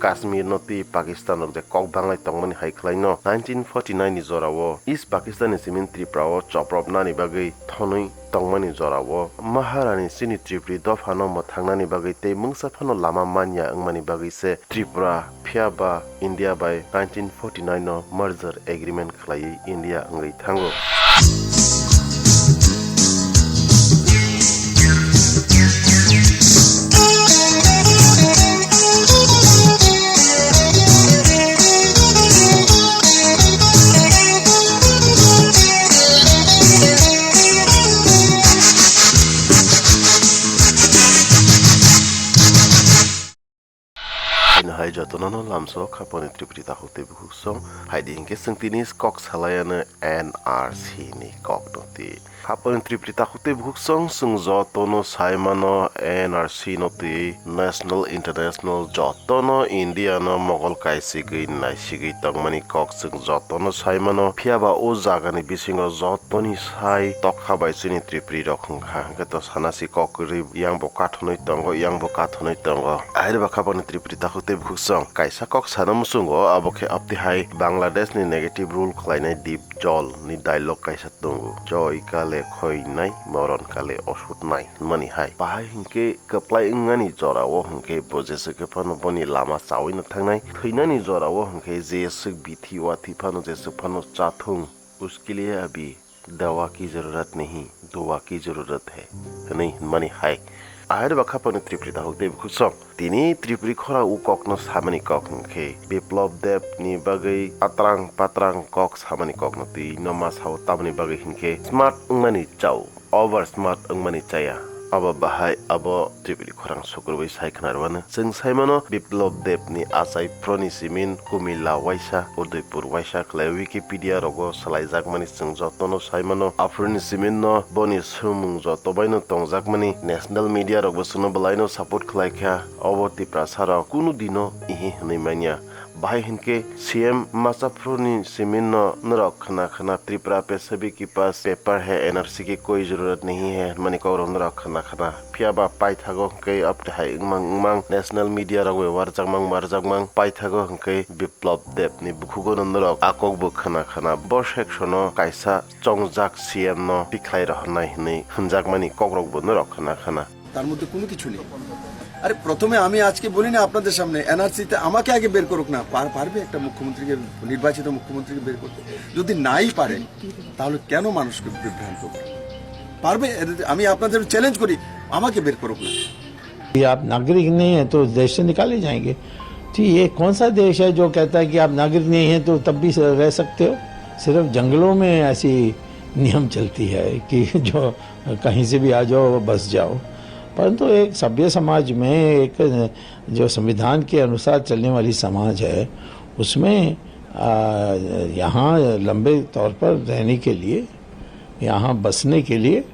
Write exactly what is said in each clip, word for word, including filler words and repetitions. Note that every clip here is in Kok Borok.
Kashmir no twi Pakistan rok je kok banglai tongmani hai khlaino nineteen forty nine ni jorao East Pakistan ni simin Tripura o chopropnani bagwi thonwi tongmani jorao Maharani chini Tripuri dophano mwthangnani bagwi tei mungsa phano lama manya wngmani bagwi se Tripura phiya ba India bai nineteen forty nine no merger agreement khlaiwi India wngwi thango. Haino hai jotono no lamsao khapani Tripuri takhuk tei bukhuksong. Haidi hinkhe chwng tini kok salaiano N R C ni kokno twi. Khapani Tripuri takhuk tei bukhuksong chwng jotono saimano N R C no twi national international jotono India no mogol kaisigwi naisigwi tongmani kok chwng jotono saimano. Phiyaba o jagani bisingo jotoni sai tokha bai chini Tripuri rok wngkha. Hwnkhe to sana si kok kwrwi yang bo kathonwi tongo, yang bo kathonwi tongo. Ahai ba khapani Tripuri takhuk tei bukhuksong kaisa kok sana muchungo, abo khe apti hai Bangladesh ni negative rule khlainai Deep Jol ni dialogue kaisa tongo, "Joy kale khoinai, moron kale osutnai," hwnmani hai. Bahai hinkhe kwplai wngmani jorao hinkhe bo jesa khe phano boni lama chawino thangnai, thwinani jorao hinkhe jeswk bithi wathi phano jeswk phano chathung, "Uske liye abhi dawa ki zarurat nahi, dua ki zarurat hai," hwnwi hwnmani hai. Ahai ba khapani Tripuri takhuk tei bukhuksong. Tini Tripuri khorang o kokno samani kok hwnkhe Biplab Deb ni bagwi atrang patrang kok samani kokno twi no ma sao, tamoni bagwi hinkhe smart wngmani chao, over smart wngmani chaya. Abo bahai abo Tripuri khorang sukurwi sai khna rwano. Chwng saimano Biplab Deb ni achai phuroni simin Kumila waisa, Udaipur waisa khlai Wikipedia rogo swlaijakmani chwng jotono saimano. Aphuruni simin no boni swngmung joto baino tongjakmani national media rokbo chwngno bwlaino support khlaikha. Obo Tiprasa rok kunu dino ihi hwnwi manya. Bahai hinkhe C M machaphuruni simin no norok khna khna Tripura pe sabhi ki paas paper hai, N R C ki koi zarurat nahi hai hwnmani kokrok norok khna khna. Phiyaba paithago hinkhe apti hai wngmang wngmang national media rok bai warjakmang warjakmang paithago hinkhe Biplab Deb ni bukhugo no norok a kokbo khna khna. Bo section o kaisa chongjak C M no tikhlai rohornai hwnwi hwnjakmani kokrokbo norok khna khna. তার মধ্যে কোনো কিছু নেই। আরে, প্রথমে আমি আজকে বলি না আপনাদের সামনে, এনআরসিতে আমাকে আগে বের করুক না, পার-, পারবে একটা মুখ্যমন্ত্রীকে, নির্বাচিত মুখ্যমন্ত্রীকে বের করতে? যদি নাই পারে, তাহলে কেন মানুষকে বিভ্রান্ত করে? পারবে? এদের, আমি আপনাদের চ্যালেঞ্জ করি, আমাকে বের করুক না। ये आप नागरिक नहीं है तो देश से निकाले जाएंगे। तो ये कौन सा देश है जो कहता है कि आप नागरिक नहीं हैं तो तब भी रह सकते हो? सिर्फ जंगलों में ऐसी नियम चलती है कि जो कहीं से भी आ जाओ, बस जाओ। परंतु एक सभ्य समाज में, एक जो संविधान के अनुसार चलने वाली समाज है, उसमें, आ, यहाँ लंबे तौर पर रहने के लिए, यहाँ बसने के लिए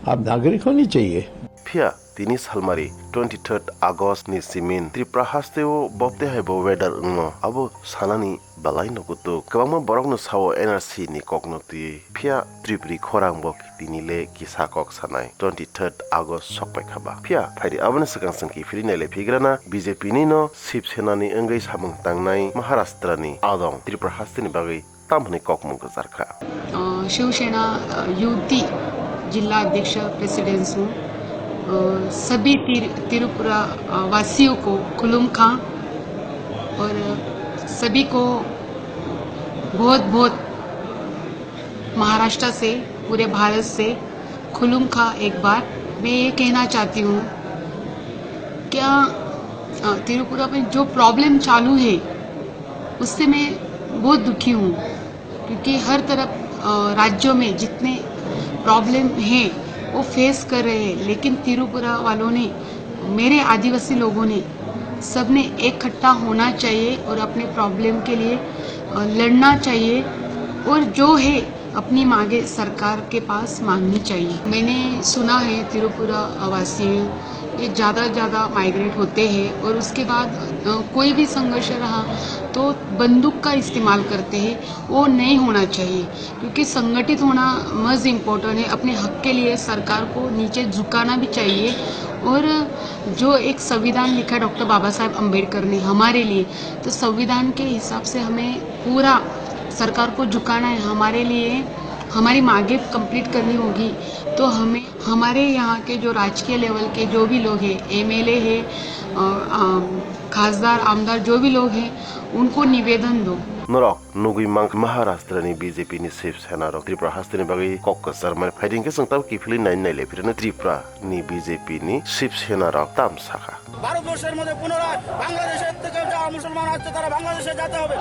आप नागरिक होनी चाहिए। Phiya tini salmari twenty third August ni simin Tripura hasteo bopte hai bo weather wngno, abo sanani belai no kutuk. Kwbangma borokno sao N R C ni kokno twi. Phiya Tripuri khorang bo tini le kisa kok sanai. Twenty third August sokpai kha ba. Phiya phaidi aboni swkang chwng kiphilwi nailai phigrana B J P ni no Shiv Sena ni wngwi samung tangnai Maharashtra ni adong Tripura haste ni bagwi tam hwnwi kokmung kwcharkha. अ, शिवसेना, अ, युवती जिला अध्यक्ष, प्रेसिडेंट हूँ। अ, सभी तिर-, त्रिपुरा, अ, वासियों को खुलुम खां और सभी को बहुत, बहुत महाराष्ट्र से, पूरे भारत से खुलुम खां एक बार। मैं ये कहना चाहती हूँ, क्या, अ, त्रिपुरा में जो प्रॉब्लम चालू है, उससे मैं बहुत दुखी हूँ, क्योंकि हर तरफ, अ, राज्यों में जितने प्रॉब्लम हैं, वो फेस कर रहे हैं, लेकिन त्रिपुरा वालों ने, मेरे आदिवासी लोगों ने, सबने इकट्ठा होना चाहिए और अपने प्रॉब्लम के लिए, अ, लड़ना चाहिए और जो है अपनी मांगे सरकार के पास मांगनी चाहिए। मैंने सुना है त्रिपुरा वासी ये ज़्यादा ज़्यादा माइग्रेट होते हैं और उसके बाद, अ, कोई भी संघर्ष रहा तो बंदूक का इस्तेमाल करते हैं, वो नहीं होना चाहिए, क्योंकि संगठित होना मज़ इम्पोर्टेंट है। अपने हक के लिए सरकार को नीचे झुकाना भी चाहिए और जो एक संविधान लिखा डॉक्टर बाबा साहब अम्बेडकर ने हमारे लिए, तो संविधान के हिसाब से हमें पूरा सरकार को झुकाना है। हमारे लिए हमारी मांगे कंप्लीट करनी होगी। तो हमें हमारे यहाँ के जो राजकीय लेवल के जो भी लोग हैं, एमएलए है, अ, अ, खासदार, आमदार, जो भी लोग हैं, उनको निवेदन दो। Norok nugwi mankha Maharashtra ni B J P ni Shiv Sena rok Tripura haste ni bagwi kok kwchar mani phaidi hwnkhe chwng tamo kiphilwi nai nai le phirano Tripura ni B J P ni Shiv Sena rok tam sakha. ভারতবর্ষের মধ্যে পুনরায় বাংলাদেশের থেকে যা মুসলমান আসছে তারা বাংলাদেশে যেতে হবে।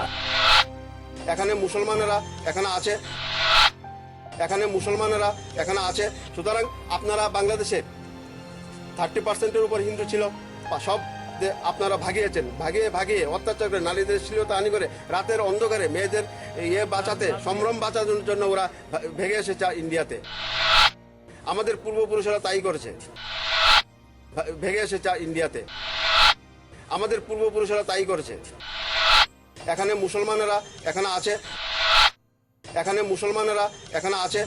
এখানে মুসলমানেরা এখানে আছে, এখানে মুসলমানেরা এখানে আছে। সুতরাং আপনারা বাংলাদেশে থার্টি পার্সেন্টের উপর হিন্দু ছিল, বা সব যে আপনারা ভাগিয়েছেন, ভাগিয়ে ভাগিয়ে অত্যাচার করে, নারীদের শ্লীলতা হানি করে, রাতের অন্ধকারে মেয়েদের ইয়ে বাঁচাতে, সম্ভ্রম বাঁচানোর জন্য ওরা ভা-, ভেগে এসেছে ইন্ডিয়াতে। আমাদের পূর্বপুরুষেরা তাই করেছে, ভা-, ভেগে এসেছে ইন্ডিয়াতে। আমাদের পূর্বপুরুষেরা তাই করেছে। এখানে মুসলমানেরা এখানে আছে, এখানে মুসলমানেরা এখানে আছে।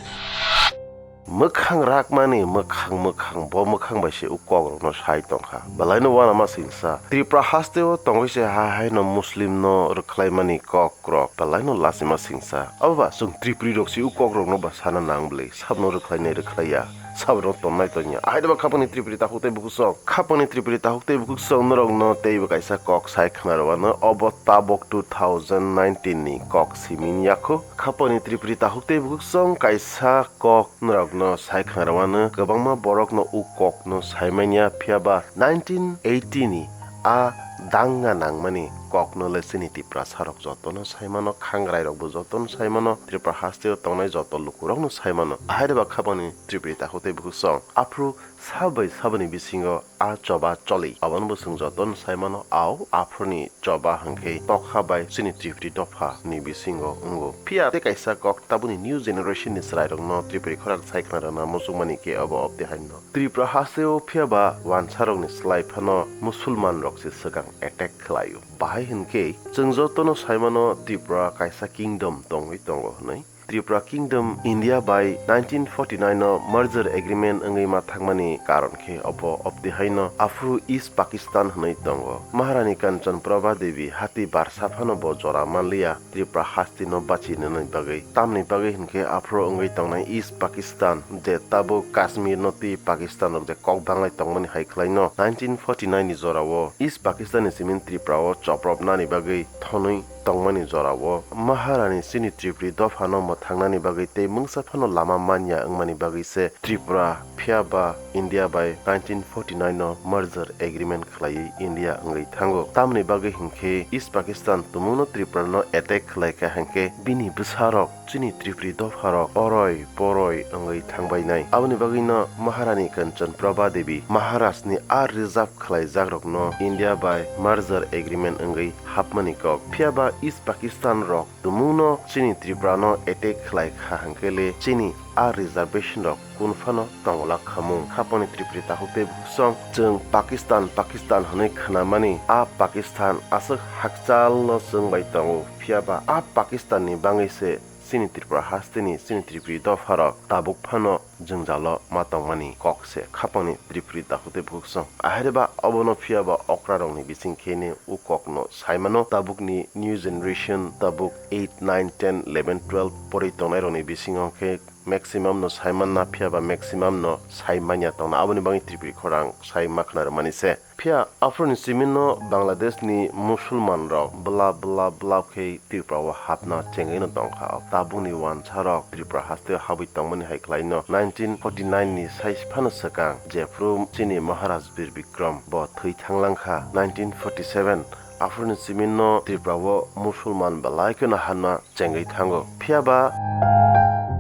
Mwkhang rakmani mwkhang mwkhang bo mwkhang bai se u kok rokno sai tongkha. Belai no uanama singsa. Tripura haste o tongwi se ha hai no Muslim no rwkhlaimani kok rok belai no lachima singsa. Abo ba chwng Tripuri rok se u kok rokno ba sana nang bwlwi. Sabno rwkhlainai rwkhlaiya. Sabno tonnai tonnya. Ahai ba khapangni Tripuri takhuk tei bukhuk song. Khapangni Tripuri takhuk tei bukhuk song norokno teibo kaisa kok sai khna rwano. Obo tabok two thousand nineteen ni kok simin yakho. Khapangni Tripuri takhuk tei bukhuk song kaisa kok norokno sai khna rwano. Kwbangma borokno u kokno sai manya, phiya ba nineteen eighty ni a danga nangmani kokno le chini Tiprasa rok jotono sai mano, khangrai rokbo jotono sai mano, Tripura haste o tongnai joto lukurokno sai mano. Ahai ba khapangni Tripuri takhuk tei bukhuk song aphuru sal bai saboni bisingo a choba choli. Abono bo chwng jotono sai mano, au aphuruni choba hwnkhe tokha bai chini Tripuri dopha ni bisingo wngo. Phiya tei kaisa kok tabukni new generation ni chwrai rokno Tripuri khorang sai khna rwna muchungmani khe obo obti haino. Tripura haste o phiya ba wansa rokni slai phano Musulman rok se swkang attack khlaio. Bahai hwnkhe chwng jotono sai mano Tripura kaisa kingdom tongwi tongo hwnwi. Tripura Kingdom India bai nineteen forty nine o merger agreement wngwi ma thangmani karon khe obo obti haino aphuru East Pakistan hwnwi tongo. Maharani Kanchan Prabha Devi hati barsa phano bo jora manliya Tripura hastino bachi nani bagwi. Tamni bagwi hwnkhe aphuru wngwi tongnai East Pakistan, je tabuk Kashmir no twi Pakistan rok je kok banglai tongmani hai khwlaino nineteen forty nine ni jorao East Pakistan ni simin Tripura o chopropnani bagwi thonwi tongmani jorao Maharani chini Tripuri dophano mwthangnani bagwi tei mungsa phano lama manya wngmani bagwi se Tripura phiya ba India bai nineteen forty nine o merger agreement khlaiwi India wngwi thango. Tamni bagwi hinkhe East Pakistan tumungno Tripura no attack khlai kha hinkhe bini bwsarok chini Tripuri dopharok oroi poroi wngwi thangbainai. Aboni bagwino Maharani Kanchan Prabha Devi Maharajni a reserve khlaijakrokno India bai merger agreement wngwi hapmani kok. Phiya ba East Pakistan rok tumungno chini Tripura no attack khlai kha hinkhe le chini a reservation rok kun phano tongwlak khamung. Khapangni Tripuri takhuk tei bukhuk song chwng Pakistan, Pakistan hwnwi khwnamani, a Pakistan aswk hakchalno chwng bai tongo. Phiya ba a Pakistan ni bangwi se chini Tripura hasteni chini Tripuri dopharok tabuk phano jwngjalo ma tongmani kok se khapangni Tripuri takhuk tei bukhuk song. Ahai ba obono phiya ba okrarokni bising kheno u kokno sai mano. Tabukni new generation tabuk eight, nine, ten, eleven, twelve pori tongnairokni bisingo khe maximum no sai manna, phiya ba maximum no sai manya tongna. Aboni bagwi Tripuri khorang sai ma khna rwmani se. Phiya aphuruni simino Bangladesh ni Musulman rok bla bla bla khe Tripura o hapna chengwi no tongkha. Tabukni wansa rok Tripura haste o habwi tongmani hai khlai no nineteen forty nine ni sai phano swkang jephru chini Maharaj Bir Bikram bo thwi thanglang kha. Nineteen forty seven aphuruni simino Tripura o Musulman belai kheno hapna chengwi thango. Phiya ba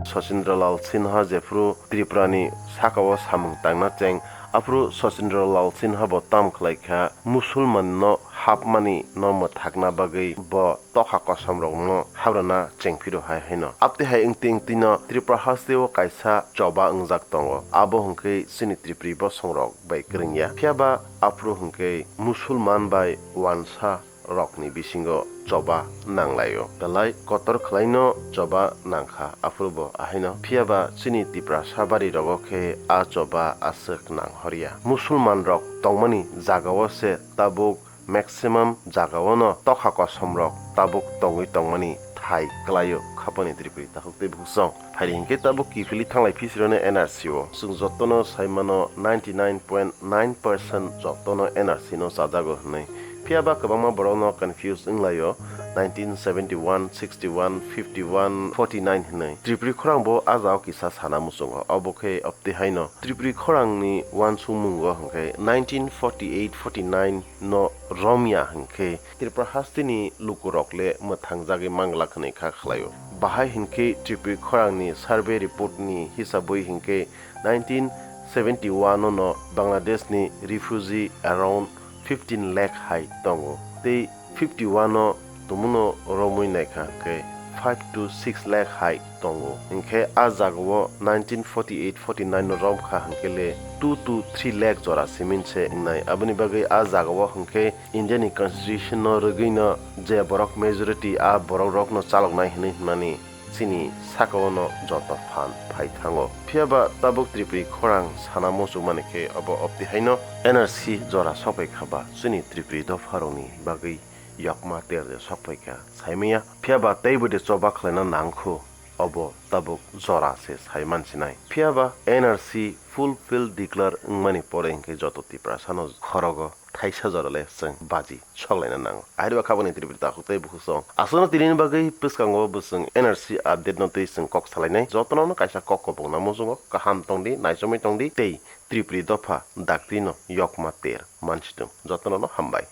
Sachindralal Sinha jephru Tripura ni saka o samung tangna cheng, aphuru Sachindralal Sinha bo tam khlai kha, Musulman no hapmani no mwthakna bagwi bo tokha kosom rok no habrana chengphiro hai haino. Abtwi hai wngtwi wngtwi no Tripura haste o kaisa choba wngjak tongo, abo hwnkhe chini Tripuri bosong rok bai kwrwngya. Phiya ba aphuru hwnkhe Musulman bai wansa rokni bisingo choba nanglaio. Belai kotor khlaino choba nangkha aphuru bo ahaino. Phiyaba chini Tiprasa bari rogo khe a choba aswk nang horya. Musulman rok tongmani jagao se tabuk maximum jagaono tokha kosom rok tabuk tongwi tongmani thai kwlaio khapani Tripuri takhuk tei bukhuk song. Phaidi hinkhe tabuk kiphilwi thanglai phi sirano N R C o. Chwng jotono saimano ninety nine point nine percent jotono N R C no chajago hwnwi. Phiyaba kwbangma borokno confuse wnglaio nineteen seventy one, sixty one, fifty one, forty nine hwnwi. Tripuri khorang bo a jagao kisa sana muchungo. Obo khe opti haino Tripuri khorangni uansukmungo hwnkhe nineteen forty eight forty nine no romya hwnkhe Tripura hasteni lukurok le mwthangjagwi manglak hwnwi kha khlaio. Bahai hinkhe Tripuri khorangni survey report ni hisabwi hinkhe nineteen seventy one no Bangladesh ni refugee around fifteen lakh hai tongo. Tei fifty one no tumuno romwi naikha hwnkhe five to six lakh hai tongo. Hinkhe a jagao nineteen forty eight forty nine no romkha hwnkhe le two to three lakh jora simin se wngnai. Aboni bagwi a jagao hwnkhe India ni constitution no rwgwino je borok majority a borok rokno chaloknai hwnwi hwnmani chini sakao no joto phan phai thango. Phiyaba tabuk Tripuri khorang sana muchungmani khe obo opti haino N R C jora sokpai kha ba chini Tripuri dopharokni bagwi yokma ter de sokpai kha saimanya. Phiyaba teibo de choba khlaina nangkhu obo tabuk jora se sai mansinai. Phiyaba N R C fulfill declare wngmani pore hinkhe joto Tiprasano khorogo thaisa jora le chwng baji soklaina nango. Ahirba khabani Tripuri takhuk tei bukhuk song. Aswkno tinini bagwi bwskango bo chwng N R C update no twi chwng kok salainai. Jotono no kaisa kok kobokna muchungo kaham tongdi, naichomwi tongdi tei Tripuri dopha dakti no yokma ter mansitung. Jotono no hambai.